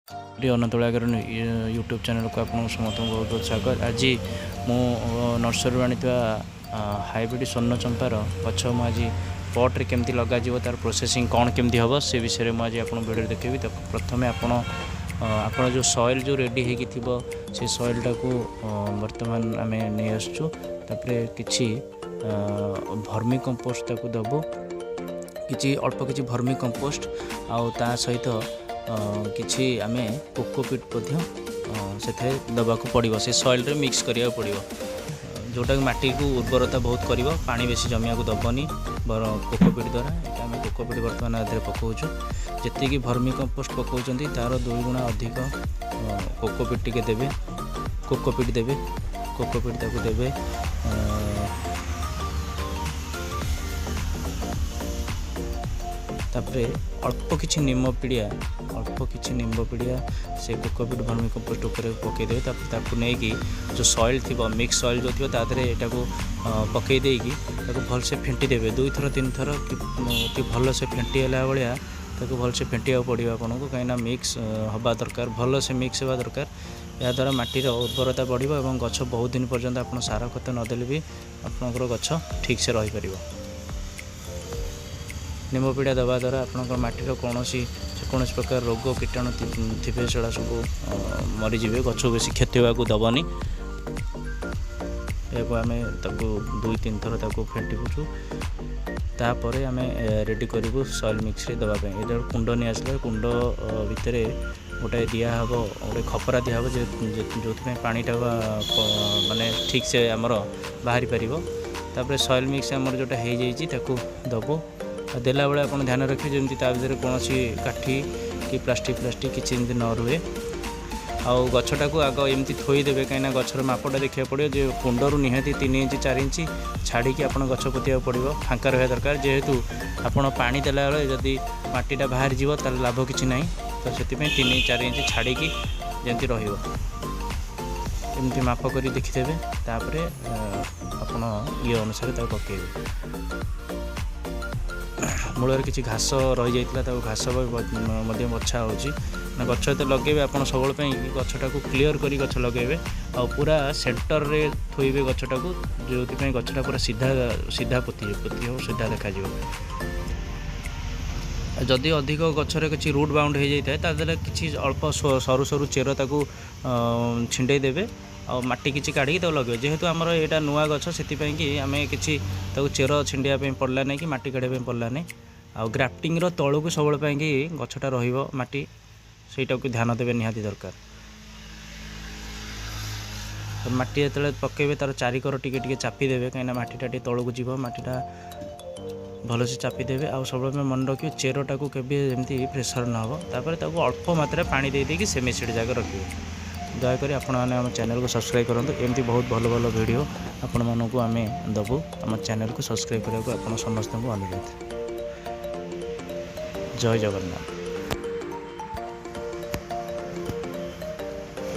ଅନନ୍ତଳାଗର YouTube ଚ୍ୟାନେଲକୁ ଆପଣଙ୍କୁ ସମସ୍ତଙ୍କୁ ବହୁତ ବହୁତ ସ୍ୱାଗତ। ଆଜି ମୁଁ ନର୍ସରୀରୁ ଆଣିଥିବା ହାଇବ୍ରିଡ଼ ସ୍ୱର୍ଣ୍ଣ ଚମ୍ପାର ଗଛ ମୁଁ ଆଜି ପଟ୍ରେ କେମିତି ଲଗାଯିବ, ତା'ର ପ୍ରୋସେସିଂ କ'ଣ କେମିତି ହେବ, ସେ ବିଷୟରେ ମୁଁ ଆଜି ଆପଣଙ୍କୁ ଭିଡ଼ିଓରେ ଦେଖେଇବି। ତ ପ୍ରଥମେ ଆପଣ ଯେଉଁ ସଏଲ୍ ଯେଉଁ ରେଡ଼ି ହେଇକି ଥିବ, ସେ ସଏଲ୍ଟାକୁ ବର୍ତ୍ତମାନ ଆମେ ନେଇ ଆସୁଛୁ। ତାପରେ କିଛି ଭର୍ମି କମ୍ପୋଷ୍ଟ ତାକୁ ଦେବୁ, କିଛି ଅଳ୍ପ କିଛି ଭର୍ମି କମ୍ପୋଷ୍ଟ, ଆଉ ତା ସହିତ କିଛି ଆମେ କୋକୋପିଟ୍ ମଧ୍ୟ ସେଥିରେ ଦେବାକୁ ପଡ଼ିବ। ସେ ସଏଲ୍ରେ ମିକ୍ସ କରିବାକୁ ପଡ଼ିବ, ଯେଉଁଟାକି ମାଟିକୁ ଉର୍ବରତା ବହୁତ କରିବ, ପାଣି ବେଶୀ ଜମିବାକୁ ଦେବନି ବରଂ କୋକୋପିଟ୍ ଦ୍ୱାରା। ଏଇଟା ଆମେ କୋକୋପିଟ୍ ବର୍ତ୍ତମାନ ଏଥିରେ ପକାଉଛୁ। ଯେତିକି ଭର୍ମି କମ୍ପୋଷ୍ଟ ପକାଉଛନ୍ତି, ତା'ର ଦୁଇ ଗୁଣା ଅଧିକ କୋକୋପିଟ୍ ଟିକେ ଦେବେ, କୋକୋପିଟ୍ ଦେବେ, କୋକୋପିଟ୍ ତାକୁ ଦେବେ। ତାପରେ ଅଳ୍ପ କିଛି ନିମ ପିଡ଼ିଆ, ଅଳ୍ପ କିଛି ନିମ୍ବ ପିଡ଼ିଆ ସେ କୋକୋପିଟ୍ ଭର୍ମି କମ୍ପୋଷ୍ଟ ଉପରେ ପକାଇଦେବେ। ତାପରେ ତାକୁ ନେଇକି ଯେଉଁ ସଏଲ୍ ଥିବ, ମିକ୍ସ ସଏଲ୍ ଯେଉଁ ଥିବ, ତା ଦେହରେ ଏଟାକୁ ପକାଇ ଦେଇକି ତାକୁ ଭଲସେ ଫେଣ୍ଟି ଦେବେ ଦୁଇଥର ତିନିଥର କି ଭଲସେ ଫେଣ୍ଟି ହେଲା ଭଳିଆ ତାକୁ ଭଲସେ ଫେଣ୍ଟିବାକୁ ପଡ଼ିବ ଆପଣଙ୍କୁ, କାହିଁକିନା ମିକ୍ସ ହେବା ଦରକାର, ଭଲସେ ମିକ୍ସ ହେବା ଦରକାର। ଏହାଦ୍ୱାରା ମାଟିର ଉର୍ବରତା ବଢ଼ିବ ଏବଂ ଗଛ ବହୁତ ଦିନ ପର୍ଯ୍ୟନ୍ତ ଆପଣ ସାର ଖତ ନଦେଲେ ବି ଆପଣଙ୍କର ଗଛ ଠିକ୍ସେ ରହିପାରିବ। ନିମ୍ବ ପିଡ଼ିଆ ଦେବା ଦ୍ୱାରା ଆପଣଙ୍କର ମାଟିର ଯେକୌଣସି ପ୍ରକାର ରୋଗ କୀଟାଣୁ ଥିବେ, ସେଗୁଡ଼ା ସବୁ ମରିଯିବେ, ଗଛକୁ ବେଶୀ କ୍ଷତି ହେବାକୁ ଦେବନି। ଏହାକୁ ଆମେ ତାକୁ ଦୁଇ ତିନି ଥର ତାକୁ ଫେଣ୍ଟିବୁଛୁ। ତାପରେ ଆମେ ରେଡ଼ି କରିବୁ ସଏଲ୍ ମିକ୍ସରେ ଦେବା ପାଇଁ। ଏଇଟା କୁଣ୍ଡ ନେଇ ଆସିଲେ କୁଣ୍ଡ ଭିତରେ ଗୋଟେ ଦିଆହେବ, ଗୋଟେ ଖପରା ଦିଆହେବ, ଯେଉଁଥିପାଇଁ ପାଣିଟା ମାନେ ଠିକ୍ସେ ଆମର ବାହାରି ପାରିବ। ତାପରେ ସଏଲ୍ ମିକ୍ସ ଆମର ଯେଉଁଟା ହେଇଯାଇଛି ତାକୁ ଦେବୁ। ଆଉ ଦେଲାବେଳେ ଆପଣ ଧ୍ୟାନ ରଖିବେ ଯେମିତି ତା ଭିତରେ କୌଣସି କାଠି କି ପ୍ଲାଷ୍ଟିକ୍ କିଛି ଯେମିତି ନ ରୁହେ। ଆଉ ଗଛଟାକୁ ଆଗ ଏମିତି ଥୋଇଦେବେ, କାହିଁକିନା ଗଛର ମାପଟା ଦେଖିବାକୁ ପଡ଼ିବ ଯେ କୁଣ୍ଡରୁ ନିହାତି 3 ଇଞ୍ଚ 4 ଇଞ୍ଚ ଛାଡ଼ିକି ଆପଣ ଗଛ ପୋତିବାକୁ ପଡ଼ିବ। ଫାଙ୍କା ରହିବା ଦରକାର, ଯେହେତୁ ଆପଣ ପାଣି ଦେଲାବେଳେ ଯଦି ମାଟିଟା ବାହାରିଯିବ ତାହେଲେ ଲାଭ କିଛି ନାହିଁ। ତ ସେଥିପାଇଁ 3-4 ଇଞ୍ଚ ଛାଡ଼ିକି ଯେମିତି ରହିବ, ଏମିତି ମାପ କରି ଦେଖିଦେବେ। ତାପରେ ଆପଣ ଇଏ ଅନୁସାରେ ତାକୁ ପକାଇବେ। ମୂଳରେ କିଛି ଘାସ ରହିଯାଇଥିଲା, ତାକୁ ଘାସ ମଧ୍ୟ ବଛା ହେଉଛି। ଗଛ ଯେତେ ଲଗେଇବେ, ଆପଣ ସବୁବେଳେ ପାଇଁ ଗଛଟାକୁ କ୍ଲିଅର୍ କରି ଗଛ ଲଗେଇବେ ଆଉ ପୁରା ସେଣ୍ଟରରେ ଥୋଇବେ ଗଛଟାକୁ, ଯେଉଁଥିପାଇଁ ଗଛଟା ପୁରା ସିଧା ସିଧା ପୋତି ହେବ, ସିଧା ଦେଖାଯିବ। ଯଦି ଅଧିକ ଗଛରେ କିଛି ରୁଟ୍ ବାଉଣ୍ଡ ହେଇଯାଇଥାଏ, ତା ଦେହରେ କିଛି ଅଳ୍ପ ସରୁ ସରୁ ଚେର ତାକୁ ଛିଣ୍ଡେଇ ଦେବେ ଆଉ ମାଟି କିଛି କାଢ଼ିକି ତାକୁ ଲଗେଇବେ। ଯେହେତୁ ଆମର ଏଇଟା ନୂଆ ଗଛ, ସେଥିପାଇଁ କି ଆମେ କିଛି ତାକୁ ଚେର ଛିଣ୍ଡେଇବା ପାଇଁ ପଡ଼ିଲା ନାହିଁ କି ମାଟି କାଢ଼ିବା ପାଇଁ ପଡ଼ିଲା ନାହିଁ। ଆଉ ଗ୍ରାଫ୍ଟିଂର ତଳକୁ ସବୁବେଳେ ପାଇଁକି ଗଛଟା ରହିବ ମାଟି, ସେଇଟାକୁ ଧ୍ୟାନ ଦେବେ ନିହାତି ଦରକାର। ମାଟି ଯେତେବେଳେ ପକାଇବେ, ତା'ର ଚାରିକର ଟିକେ ଟିକେ ଚାପି ଦେବେ, କାହିଁକିନା ମାଟିଟା ଟିକେ ତଳକୁ ଯିବ। ମାଟିଟା ଭଲସେ ଚାପି ଦେବେ ଆଉ ସବୁବେଳେ ପାଇଁ ମନେ ରଖିବେ ଚେରଟାକୁ କେବେ ଯେମିତି ପ୍ରେସର୍ ନ ହେବ। ତାପରେ ତାକୁ ଅଳ୍ପ ମାତ୍ରାରେ ପାଣି ଦେଇ ଦେଇକି ସେମି ସିଡ଼ ଜାଗା ରଖିବେ। ଦୟାକରି ଆପଣମାନେ ଆମ ଚ୍ୟାନେଲକୁ ସବସ୍କ୍ରାଇବ୍ କରନ୍ତୁ। ଏମିତି ବହୁତ ଭଲ ଭଲ ଭିଡ଼ିଓ ଆପଣମାନଙ୍କୁ ଆମେ ଦେବୁ। ଆମ ଚ୍ୟାନେଲକୁ ସବସ୍କ୍ରାଇବ୍ କରିବାକୁ ଆପଣ ସମସ୍ତଙ୍କୁ ଅନୁରୋଧ। ଜୟ ଜଗନ୍ନାଥ।